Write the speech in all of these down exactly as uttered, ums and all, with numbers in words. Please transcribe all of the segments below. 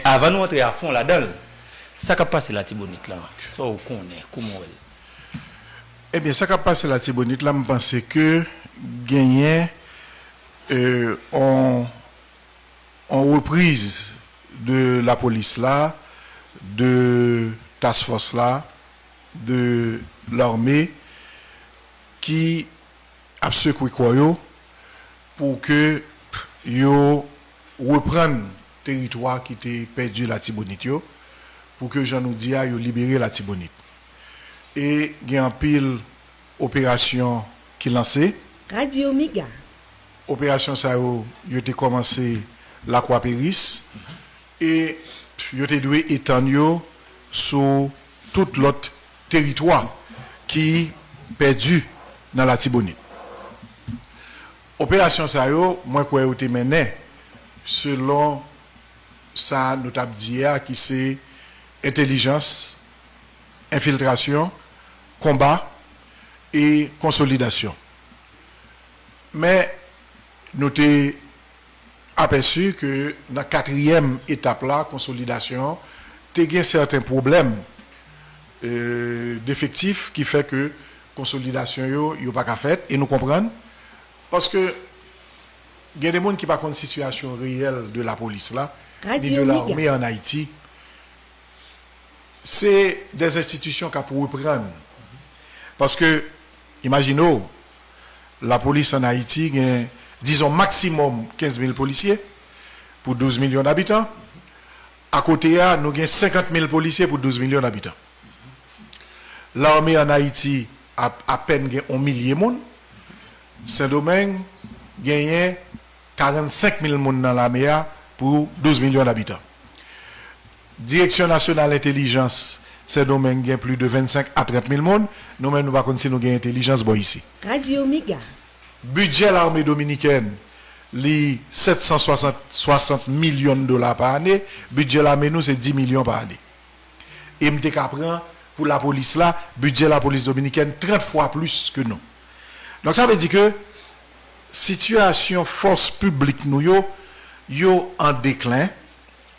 Avan nou antre a fon ladan l, sa k ap pase Latibonit la, sa w konnen, kouman w wè l? Ebyen, sa k ap pase Latibonit la, m panse ke genyen, euh, on, on repriz de lapolis la, de task force la, de lame, ki ap sekwe kò yo pou ke yo reprann teritwa ki te pèdi Latibonit yo, pou ke, jan nou di a, yo libere Latibonit. E gen anpil operasyon ki lanse. Radio Mega. Operasyon sa yo, yo te kòmanse Lakwa Peris, e yo te dwe etann yo sou tout lòt teritwa ki pèdi nan Latibonit. Operasyon sa yo, mwen kwè yo te mennen selon sa nou t ap di a, ki se entèlijans, enfiltrasyon, konba e konsolidasyon. Men, nou te apèsi ke nan katriyèm etap la, konsolidasyon, te gen sèten pwoblèm, euh, defektif ki fè ke konsolidasyon yo, yo pa ka fèt, e nou konprann, paske gen de moun ki pa konn sitiyasyon reyèl de lapolis la, ni de lame ann Ayiti. Se de enstitisyon k ap reprann. Paske, imajine w, lapolis ann Ayiti gen, dizon, maksimòm kenz mil polisye pou douz milyon dabitan. Akote a, nou gen senkant mil polisye pou douz milyon dabitan. Lame ann Ayiti ap apèn gen on milye moun. Sendomeng genyen karannsenk mil moun nan lame a pou douz milyon dabitan. Direksyon Nasyonal Entèlijans Sendomeng gen plis de vennsenk a trant mil moun. Nou menm, nou pa konn si nou gen entèlijans bò isi. Radio Mega. Bidjè lame dominikèn, li sèt san swasant, swasant milyon dola pa ane. Bidjè lame nou, se dis milyon pa ane. E m te ka pran pou lapolis la, bidjè lapolis dominikèn trant fwa plis ke nou. Donk, sa vle di ke sitiyasyon fòs piblik nou yo, yo an deklen,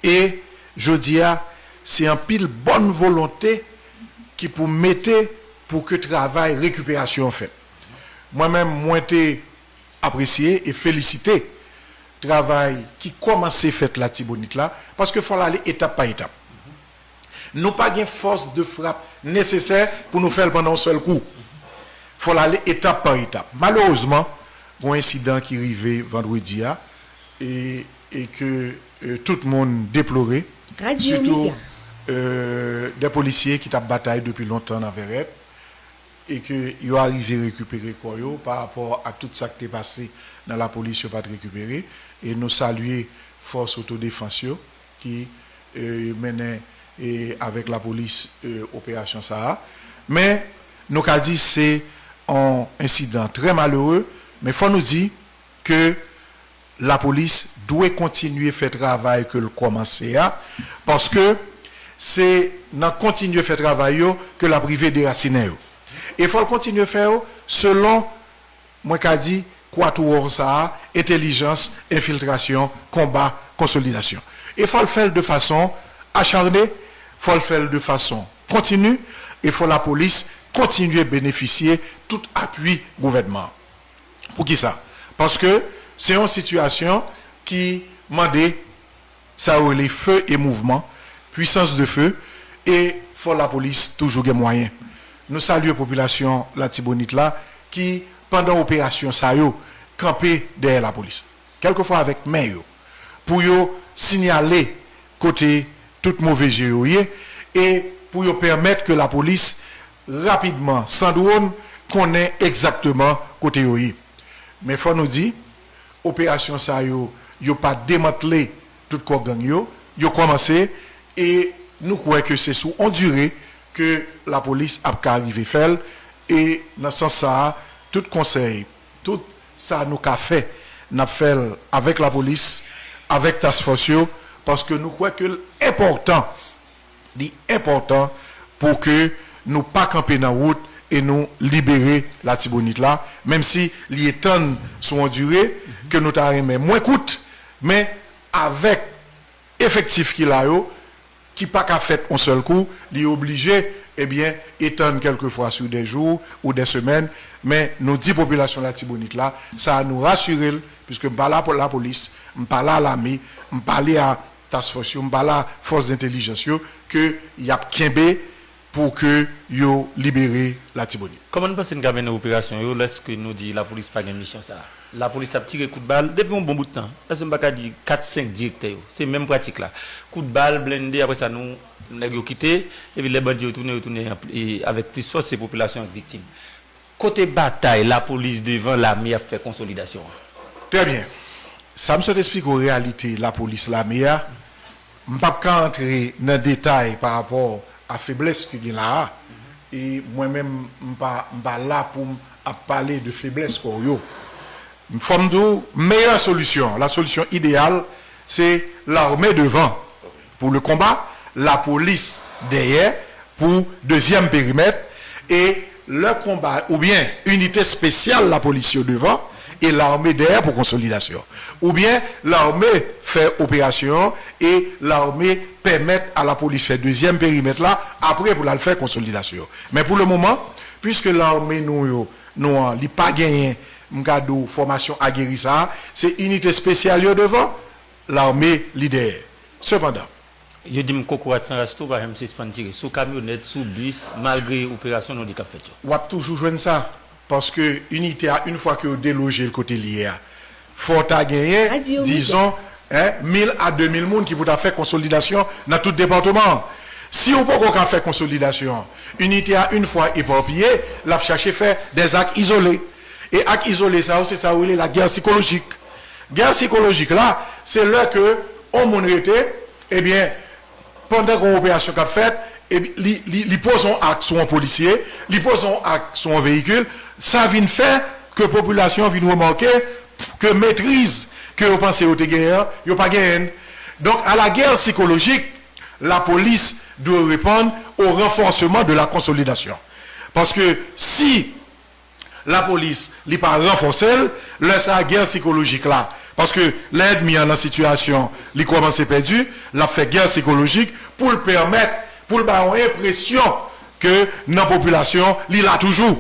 e jodi a, se anpil bòn volonte ki pou mete pou ke travay rekiperasyon an fèt. Mwen menm, mwen te apresye e felisite travay ki kòmanse fèt Latibonit la, paske fò l ale etap pa etap. Nou pa gen fòs de frap nesesè pou nou fè l pandan yon sèl kou. Fò l ale etap pa etap. Malerezman, gen yon ensidan ki rive vandredi a, e, e ke, e, tout moun deplore, sitou, e, de polisye ki t ap batay depi lontan nan Vèrèt, e ke yo arive rekipere kò yo pa rapò ak tout sa k te pase nan lapolis, yo pa t rekipere. E nou salye fòs otodefans yo ki, e, mennen, e, avèk lapolis, e, operasyon sa a. Men, nou ka di se yon ensidan trè malere, men fò nou di ke lapolis dwe kontinye fè travay ke l kòmanse a, paske se nan kontinye fè travay yo ke l ap rive derasinen yo. E fò l kontinye fè yo selon, mwen ka di, kwa twò sa a, entèlijans, enfiltrasyon, konba, konsolidasyon. E fò l fè l de fason acharne, fò l fè l de fason kontini, e fò lapolis kontinye benefisye tout apui gouvènman an. Poukisa? Paske se yon sitiyasyon ki mande sa yo rele feu et mouvement, puissance de feu, e fò lapolis toujou gen mwayen. Nou salye popilasyon Latibonit la ki, pandan operasyon sa yo, kanpe dèyè lapolis, kèlkefwa avèk men yo, pou yo siyale kote tout move je yo ye, e pou yo pèmèt ke lapolis rapidman, san dwòn, konnen egzakteman kote yo ye. Men fò nou di, operasyon sa yo, yo pa demantle tout kò gang yo, yo kòmanse, e nou kwè ke se sou on dire ke lapolis ap ka rive fè l, e nan sans sa a, tout konsèy, tout sa nou ka fè, n ap fè l avèk lapolis, avèk task force yo, paske nou kwè ke l enpòtan, li enpòtan pou ke nou pa kanpe nan wout e nou libere Latibonit la, menm si li etann sou yon dire ke nou ta renmen mwen kout, men avèk efektif ki la yo, ki pa ka fèt yon sèl kou, li oblije, ebyen, etann kèlkefwa sou de jou ou de semèn, men nou di popilasyon Latibonit la, sa a nou rasire l, piske m pale a lapolis, m pale a lame, m pale a task force yo, m pale a fòs dentèlijans yo, ke y ap kenbe pou ke yo libere Latibonit. Kòman n panse n ka mennen operasyon yo lèske nou di lapolis pa gen misyon sa a? Lapolis ap tire kout bal depi yon bon bout tan. Èske m pa ka di kat, senk direktè yo? Se menm pratik la. Kout bal, blende, apre sa nou, nèg yo kite, epi lè bandi yo tounen, yo tounen anpl-, e, avèk plis fòs, se popilasyon an k viktim. Kote batay lapolis devan lame ap fè konsolidasyon an? Trè byen. Sa m sot esplike w reyalite lapolis lame a, m p ap ka antre nan detay pa rapò a feblès ki gen la a. E mwen menm, m pa, m pa la pou m ap pale de feblès kò yo. Fò m di w, meyè solisyon, la solution idéale, se lame devan pou le konba, lapolis dèyè pou dezyèm perimèt, e lè konba, oubyen inite espesyal lapolis yo devan, e lame dèyè pou konsolidasyon. Oubyen lame fè operasyon an, e lame pèmèt a lapolis fè dezyèm perimèt la, apre pou l al fè konsolidasyon. Men pou le moman, piske lame nou yo, nou an, li pa genyen, m ka di w, fòmasyon ageri sa a, se inite espesyal yo devan, lame li dèyè. Sepandan, yo di m kokorat san rach tou pa janm sispann tire sou kamyonèt, sou bis, malgre operasyon nou di k ap fèt yo. W ap toujou jwenn sa, paske inite a, yon fwa ke yo deloje l kote li ye a, fò w ta genyen, dizon, en, mil a de mil moun ki pou ta fè konsolidasyon nan tout depatman an. Si w poko ka fè konsolidasyon an, inite a, yon fwa epapiye, l ap chache fè dèzak izole. E ak izole sa yo, se sa yo rele lagè sikolojik. Gè sikolojik la, se lè ke yon moun rete, ebyen, pandan gen yon operasyon k ap fèt, epi li, li, li poze yon ak sou yon polisye, li poze yon ak sou yon veyikil, sa vin fè ke popilasyon an vin remake ke metriz ke yo panse yo te genyen an, yo pa genyen l. Donk, à la guerre psychologique, la police doit répondre au renforcement de la consolidation. Paske si lapolis, li pa ranfòse l, lè sa a, gè sikolojik la. Paske lè ènmi an nan sitiyasyon, li kòmanse pèdi, l ap fè gè sikolojik pou l pèmèt, pou l bay yon enpresyon ke nan popilasyon, li la toujou.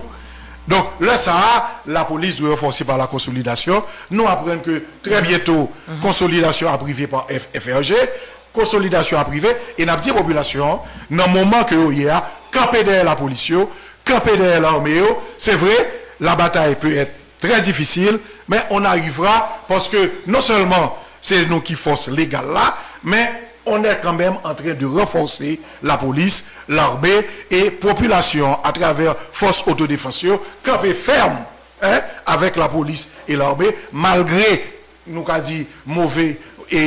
Donk, lè sa a, lapolis dwe ranfòse pa la konsolidasyon. Nou aprann ke trè byento, konsolidasyon ap rive pa F R G. Konsolidasyon ap rive, e n ap di popilasyon an, nan moman ke yo ye a, kanpe dèyè lapolis yo, kanpe dèyè lame yo. Se vre, la bataille peut être très difficile, mais on arrivera, paske non sèlman se nou ki fòs legal la, men on est quand même en train de renforcer la police, l'armée, e popilasyon an, atravè fòs otodefans yo, kanpe fèm, en, avèk lapolis e lame, malgre nou ka di, move, e,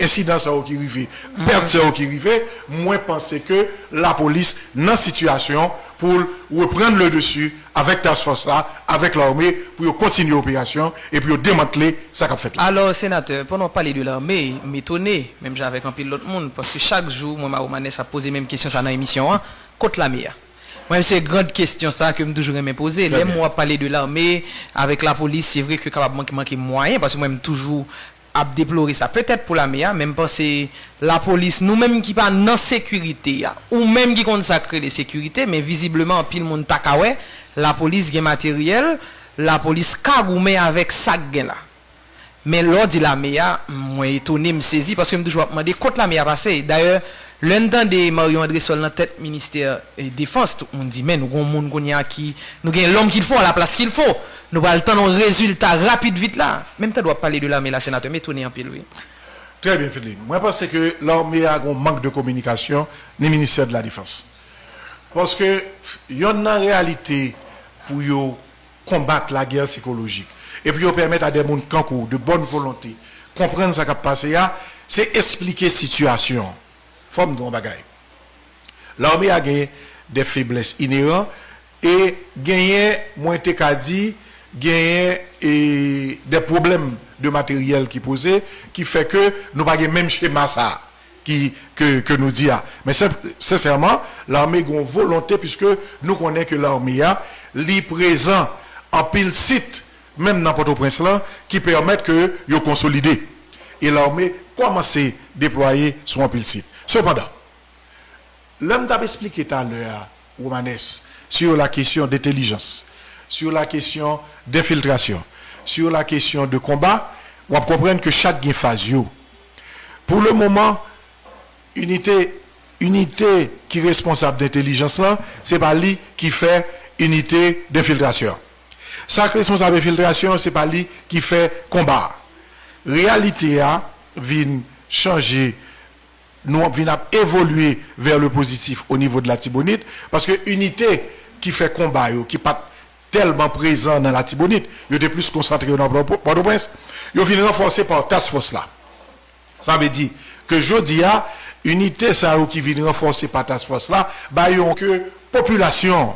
ensidan sa yo ki rive, pèt sa yo ki rive, mwen panse ke lapolis nan sitiyasyon pou l reprann le dessus avèk task force la, avèk lame, pou yo kontinye operasyon e pou yo demantle sa k ap fèt la. Alò, senatè, pandan w ap pale de lame, m etone, menm jan avèk anpil lòt moun, paske chak jou, mwen, Maro Manès ap poze menm kesyon sa nan emisyon an, kot lame a? Mwen, se gran kesyon sa ke m toujou renmen poze. Lè m wè w ap pale de lame avèk lapolis, se vre ke kapab manke, manke mwayen, paske mwen, m toujou ap deplore sa. Petèt pou lame a, men m panse lapolis, nou menm ki pa nan sekirite a, ou menm ki konn sa k rele sekirite, men vizibleman, anpil moun pa ka wè, lapolis gen materyèl, lapolis ka goumen avèk sa k gen la. Men lè w di lame a, mwen etone, m sezi, paske m toujou ap mande kot lame a pase. Dayè, lè n tande Marion Andrésol nan tèt ministè, e, defans, tout moun di, men nou gon moun kounye a ki, nou gen l'homme qu'il faut à la place qu'il faut. Nou pral tann yon rezilta rapid vit la. Men m tande w ap pale de lame la, senatè, m etone anpil, wi. Trè byen, Fedlin. Mwen panse ke lame a gon mank de kominikasyon, ni ministè de la defans. Paske yonn nan reyalite pou yo konbat lagè sikolojik, e pou yo pèmèt a de moun kankou w, de bòn volonte, konprann sa k ap pase a, se esplike sitiyasyon an. Fò m di w yon bagay. Lame a gen de feblès ineran e genyen, mwen te ka di, genyen, e, de pwoblèm de materyèl ki poze, ki fè ke nou pa gen menm chema sa a ki, ke, ke nou di a. Men sen-, sensèman, lame gen yon volonte, piske nou konnen ke lame a, li prezan anpil sit, menm nan Pòtoprens lan, ki pèmèt ke yo konsolide. e lame kòmanse deplwaye sou anpil sit. Sepandan, lè m t ap esplike talè a, Romanes, sur la question d'intelligence, sur la question d'infiltration, sur la question de combat, w ap konprann ke chak gen faz yo. Pou le moman, inite, inite ki responsab de entelijans lan, se pa li ki fè inite de enfiltrasyon. Sa k responsab enfiltrasyon, se pa li ki fè konba a. Reyalite a vin chanje, nou vin ap evolye vè le pozitif o nivo de Latibonit, paske inite ki fè konba yo, ki pa t tèlman prezan nan Latibonit, yo te plis konsantre yo nan Pòtoprens, yo vin ranfòse pa task force la. Sa vle di ke jodi a, inite sa yo ki vin ranfòse pa task force la, ba yo ke popilasyon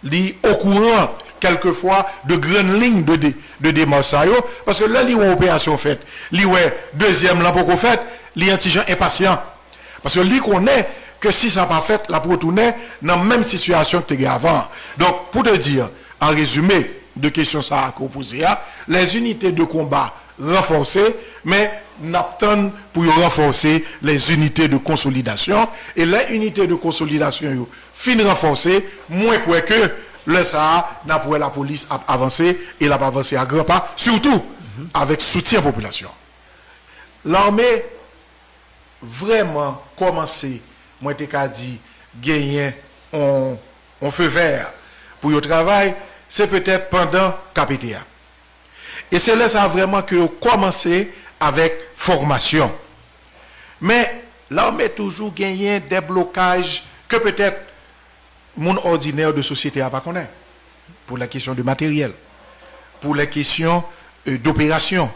li okouran kèlkefwa de grann liy de, de, de demach sa yo, paske lè li wè operasyon fèt, li wè dezyèm lan poko fèt, li an ti jan enpasyan. Paske li konnen ke si sa pa fèt, l ap retounen nan menm sitiyasyon ke te gen avan an. Donk, pou te di, an rezime de kesyon sa a ke w poze a, les unités de combat ranfòse, men n ap tann pou yo ranfòse les unités de consolidation, e lè inite de konsolidasyon yo fin ranfòse, mwen kwè ke lè sa a, n ap wè lapolis ap avanse, e l ap avanse a gran pa, sitou avèk soutyen popilasyon. Lame vrèman kòmanse, mwen te ka di, genyen on, on feu vert pou yo travay, se petèt pandan K P T a. E se lè sa vrèman ke yo kòmanse avèk fòmasyon. Men, lame toujou genyen de blokaj ke petèt moun òdinè de sosyete a pa konnen. Pou la kesyon de materyèl, pou la kesyon, euh, doperasyon.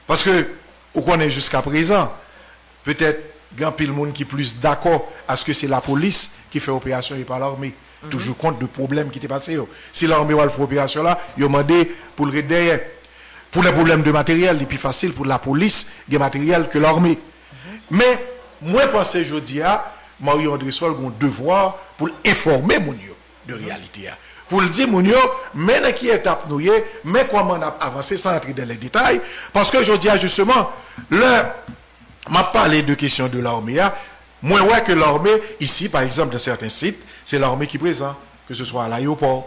Paske, ou konnen jiska prezan, petèt, gen anpil moun ki plis dakò aske se lapolis ki fè operasyon e pa lame. Toujou kont de pwoblèm ki te pase yo. Si lame w al fè operasyon la, yo mande pou l ret dèyè. Pou lè pwoblèm de materyèl, li pi fasil pou lapolis gen materyèl ke lame. Men, mwen panse jodi a, Mario André Sol gen yon devwa pou l enfòme moun yo de reyalite a. Pou l di moun yo, men nan ki etap nou ye, men kòman n ap avanse san antre dan le detay. Paske jodi a, jisteman, lè m ap pale de kesyon de lame a, mwen wè ke lame, isi, pa egzanp, dan sèten sit, se lame ki prezan, ke se swa a layewopò,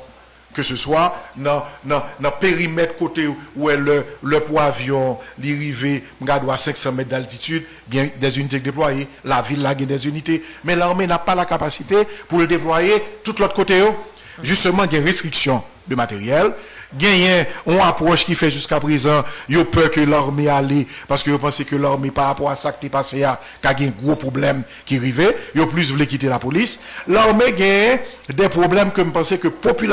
ke se swa nan, nan, nan perimèt kote ou wè lè, lè pou avyon li rive, m gade w a senk san mèt d'altitid, gen dèzinite k deplwaye, lavil la gen dèzinite, men lame n'a pas la capacité pou l deplwaye tout lòt kote yo. Jisteman, gen restriksyon de materyèl, genyen yon apwòch ki fè jiska prezan, yo pè ke lame ale, paske yo panse ke lame, pa rapò a sa k te pase a, ka gen gwo pwoblèm ki rive, yo plis vle kite lapolis. Lame genyen de pwoblèm ke m panse ke popilasyon